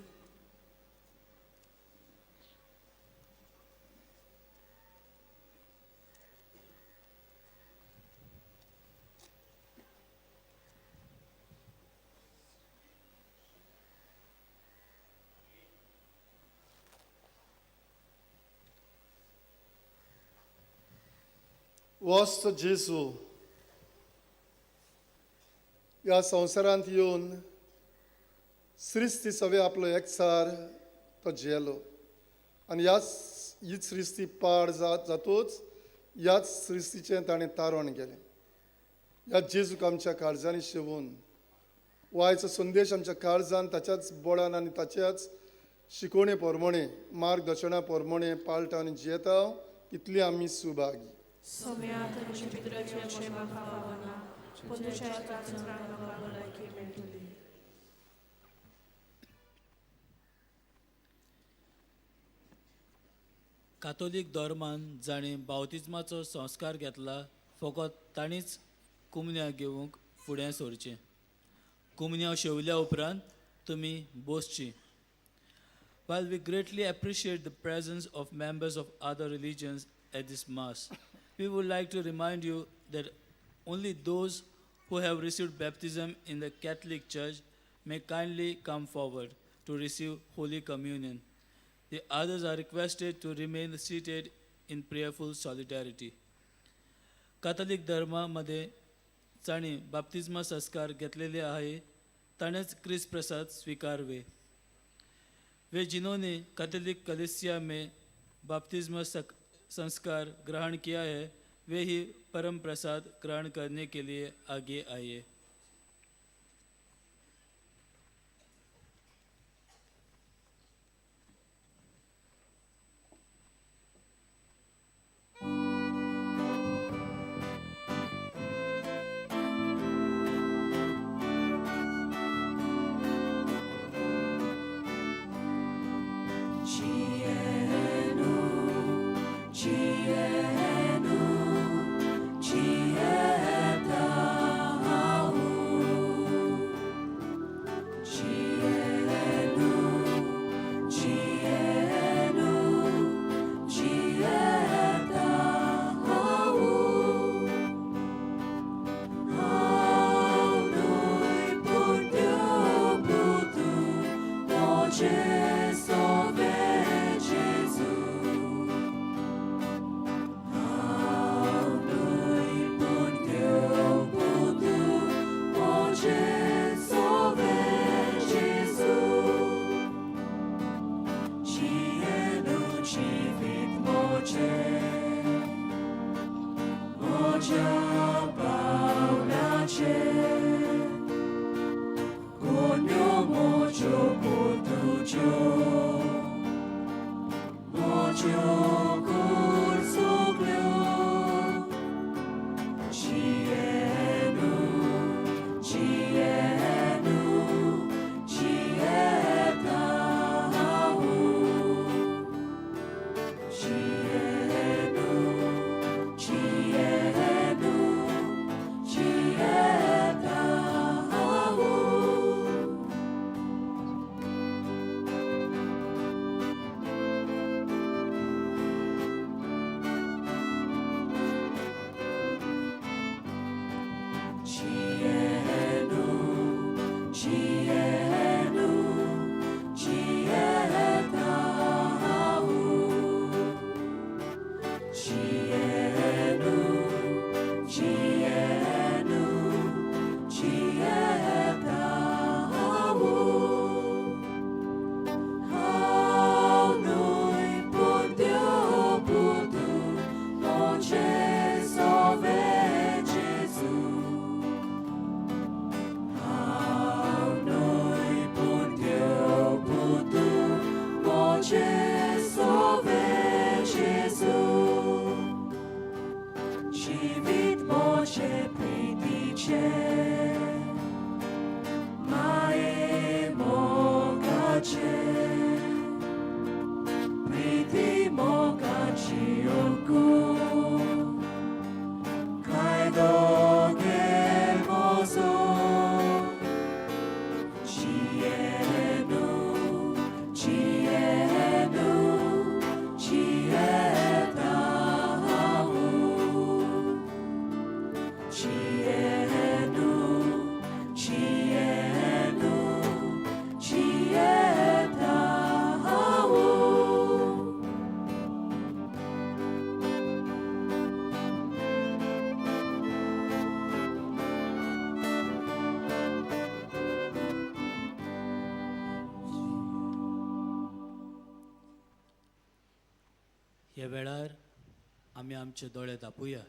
वस्त जेजू ह्या संवसारांत येवन सृश्टी सगळे आपलो एकचार तो जियेलो आनी ह्याच हीच सृश्टी पाड जातूच ह्याच सृश्टीचें ताणें तारण केलें. ह्या जेजूक आमच्या काळजांनी शेवून वायचो संदेश आमच्या काळजान ताच्याच बळान आनी ताच्याच शिकोवणे प्रमाणे मार्गदर्शना प्रमाणे पाळटा आनी जियेता तितली आमी सुभागी.
सोम्या तुमचे भितर येवचें म्हाका फावना पूण तुज्या एकाच उतरान म्हाका भलायकी मेळटली.
कातोलीक धर्मान जाणें बावतिज्माचो संस्कार घेतला फकत तांणीच कुमन्या घेवंक फुडें सरचें. कुमन्या शेवल्या उपरांत तुमी बसची. While we greatly appreciate the presence of members of other religions at this Mass, we would like to remind you that only those who have received baptism in the Catholic Church may kindly come forward to receive Holy Communion. The others are requested to remain seated in prayerful solidarity. Catholic धर्मामध्ये जांणी बाप्तिज्मा संस्कार घेतलेले आहे ताणेच क्रिस्त प्रसाद स्वीकारवे. वे जिन्होंने Catholic कलीसिया में बाप्तिज्म संस्कार ग्रहण किया है वे ही परम प्रसाद ग्रहण करने के लिए आगे आइए.
Jienu, Jienu, Jieta.
ह्या वेळार आमी आमचे दोळे धांपुया.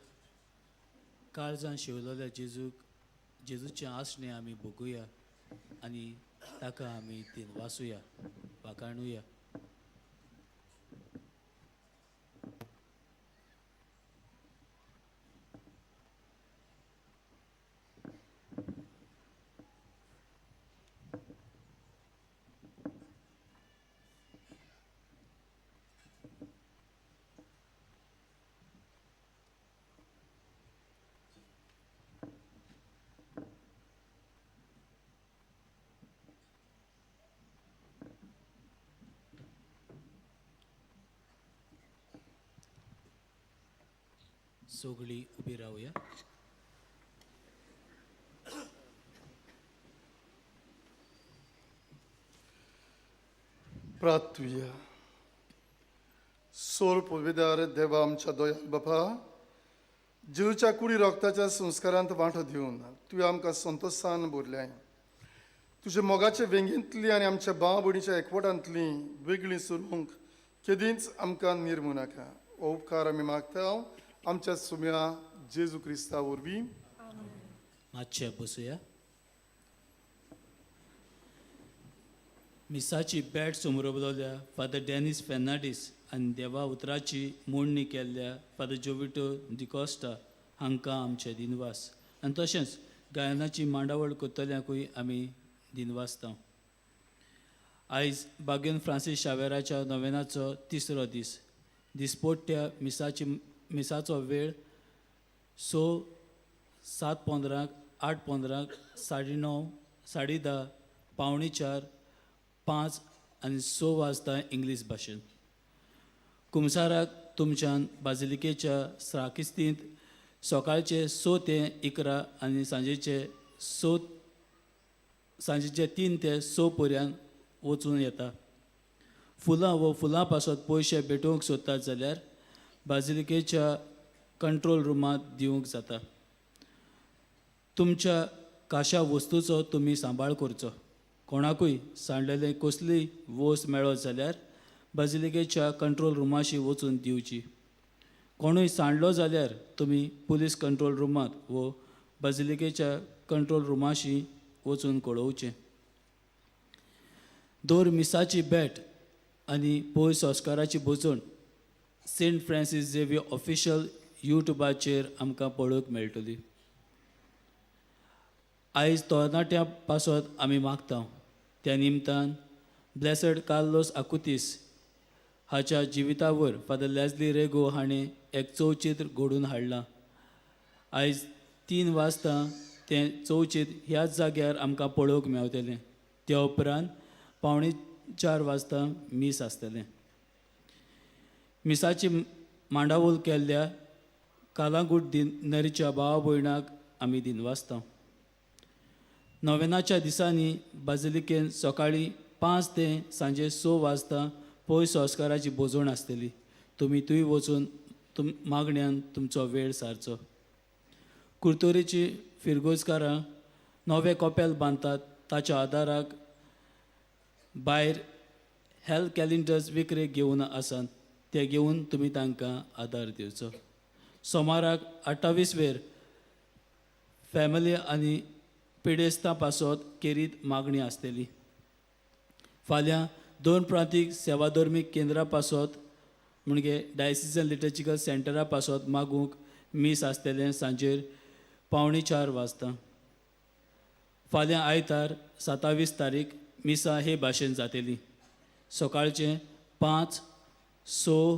काळजान शिवलेल्या जेजूक जेजूचें आसणें आमी भोगुया आनी ताका आमी दिनवासुया, वाखाणुया. सगळीं उबी रावया.
प्रार्थुया. सोर पुर्वेदार देवा आमच्या दयाळ बापा, जेजूच्या कुडी रक्ताच्या संस्कारांत वांटो दिवन तुवें आमकां संतोशान भरलें. तुज्या मोगाचे वेंगेंतली आनी आमच्या भाव भयणीच्या एकवटांतली वेगळी सरूंक केदींच आमकां निर्मू नाका. हो उपकार आमी मागता आमच्या सुम्या जेजू क्रिस्ता वरवीं.
मातशें बसुया. मिसाची बॅट समरवल्या फादर डॅनीस फेर्नांडीस आनी देवा उतराची मोडणी केल्ल्या फादर जोविटो डिकॉस्टा हांकां आमचे दिनवास आनी तशेंच गायनाची मांडावळ करतल्यांकूय आमी दिनवासता. आयज बागेन फ्रांसीस शावेराच्या नोवेनाचो तिसरो दीस. दिसपोट्ट्या मिसाचो वेळ 6, 7:15, 8:15, 9:30, 10:30, 3:45, 5 आनी 6 वाजता इंग्लीश भाशेन. कुमसाराक तुमच्यान बाजिलिकेच्या साकिस्तींत सकाळचे 6 ते 11 आनी सांजेचे 3 ते 6 पर्यंत वचून येता. फुलां वो फुलां पासत पयशे भेटोवंक सोदतात जाल्यार बाजिलिकेच्या कंट्रोल रुमांत दिवंक जाता. तुमच्या काशा वस्तूचो तुमी सांबाळ करचो. कोणाकूय सांडलेले कसलीय वस्त मेळत जाल्यार बाजिलिकेच्या कंट्रोल रुमाशी वचून दिवची. कोणूय सांडलो जाल्यार तुमी पुलीस कंट्रोल रुमांत वो बाजिलिकेच्या कंट्रोल रुमाशी वचून कळोवचें. दर मिसाची भेट आनी पय संस्काराची भोजण सेंट फ्रांसीस झेवियर ऑफिशियल यूट्यूबाचेर आमकां पळोवंक मेळटली. आयज तरणाट्यां पासत आमी मागता. त्या निमतान ब्लेसड कार्लोस आकुतीस हाच्या जिवितावर फादर लॅजली रेगो हाणें एक चौचित्र घडोवन हाडलां. आयज 3 वाजता तें चौचित्र ह्याच जाग्यार आमकां पळोवंक मेवतलें. त्या उपरांत 3:45 वाजता मीस आसतलें. मिसाची मांडावळ केल्ल्या कालांगूट दिनरीच्या भाव भयणाक आमी दिनवासता. नोवेनाच्या दिसांनी बाजिलिकेन सकाळीं 5 ते सांजे 6 वाजता पय संस्काराची बोजवण आसतली. तुमी थंय वचून मागण्यान तुमचो वेळ सारचो. कुर्तोरीची फिरगोजकारां नवें कपेल बांदतात ताच्या आदाराक भायर हेल्थ कॅलेंडर्स विकरे घेवन आसात, ते घेवन तुमी तांकां आदार दिवचो. सोमाराक 28 वेर फॅमिली आनी पिडेस्तां पासत केरीत मागणी आसतली. फाल्यां 2 प्रांतीक सेवाधर्मीक केंद्रां पासत म्हणजे डायसिजन लिटर्जिकल सेंटरा पासत मागूंक मीस आसतलें सांजेर 3:45 वाजता. फाल्यां आयतार 27 तारीख मिसां हे भाशेन जातली. सकाळचें 5, 6,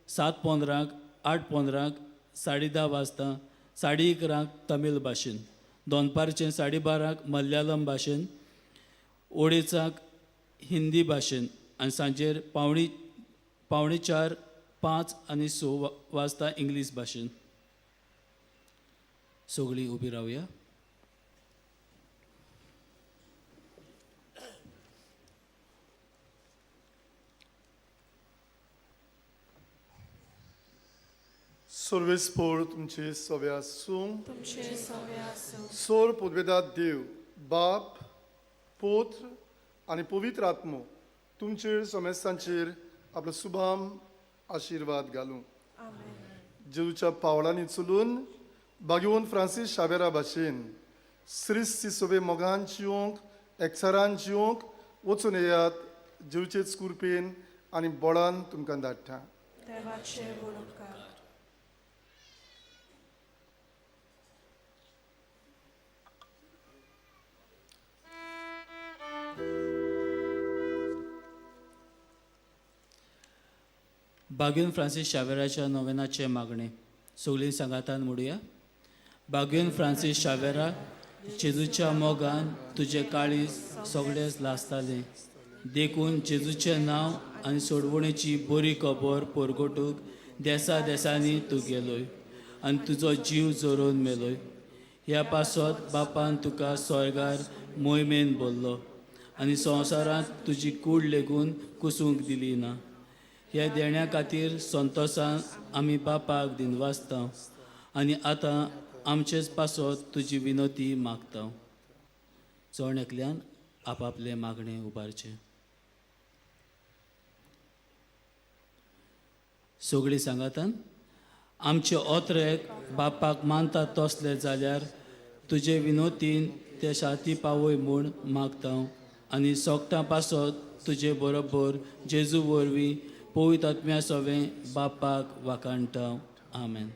7:15, 8:15, 10:30 वाजता, 11:30 तमीळ भाशेन, दनपारचें 12:30 मल्याळम भाशेन, 2:30 हिंदी भाशेन आनी सांजेर 3:45, 5 आनी 6 वाजता इंग्लीश भाशेन. सगळीं उबी रावया.
सर्वेस्पोर तुमचे सवे आसूं.
तुमचे सवे आसूं.
सोर पुदवेदात देव बाप पुत्र आनी पवित्र आत्मो तुमचेर समेस्तांचेर आपलो सुभाम आशिर्वाद घालूं.
आमेन.
जेजूच्या पावलांनी चलून बागेवन फ्रांसीस शावेरा भाशेन श्रीस्ती सोबे मोगान जिवंक एकचारान जिवंक वचून येयात. जेवचेच कुरपेन आनी बोळान तुमकां धाडटा.
देवाचे उपकार.
बागेवन फ्रांसीस शावेराच्या नोवेनाचें मागणें सगळीं सांगातान म्हणुया. बागेवन फ्रांसीस शावेरा, जेजूच्या मोगान तुजें काळीज सगळेंच लासतालें, देखून जेजूचें नांव आनी सोडवणेची बरी खबर परगटूंक देसा देसांनी तूं गेलोय आनी तुजो जीव जोरोवन मेलोय. ह्या पासत बापान तुका स्वर्गार मोहिमेन भरलो आनी संवसारांत तुजी कूड लेगून कुसूंक दिली ना. ह्या देण्या खातीर संतोसान आमी बापाक दिनवासता आनी आतां आमचेच पासत तुजी विनोती मागता. जण एकल्यान आपापलें मागणें उबारचें. सगळीं सांगातान आमचे ओत्रेक बापाक मानता तसले जाल्यार तुजे विनोतीन ते शाती पावय म्हूण मागता आनी सोगटां पासत तुजे बरोबर जेजू वरवीं पवित्र आत्म्या सवें बापाक वाखाणटा. आमेन.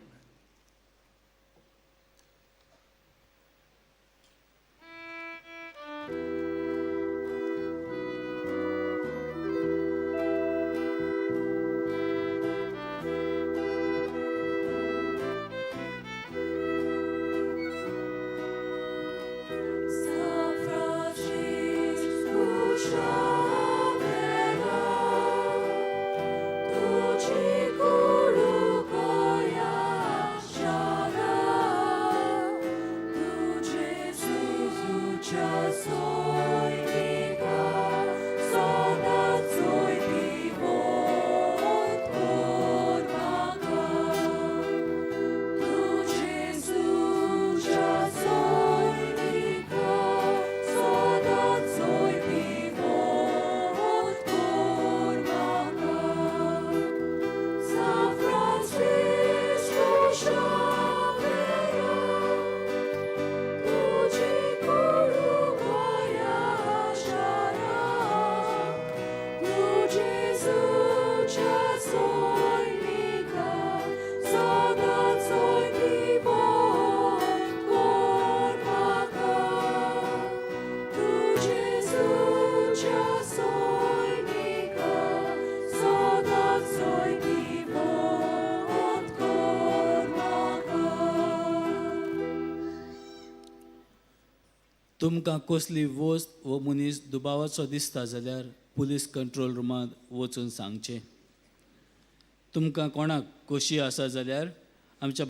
तुमकां कसली वस्त वो मनीस दुबावाचो दिसता जाल्यार पुलीस कंट्रोल रुमांत वचून सांगचें. तुमकां कोणाक कशी आसा जाल्यार आमच्या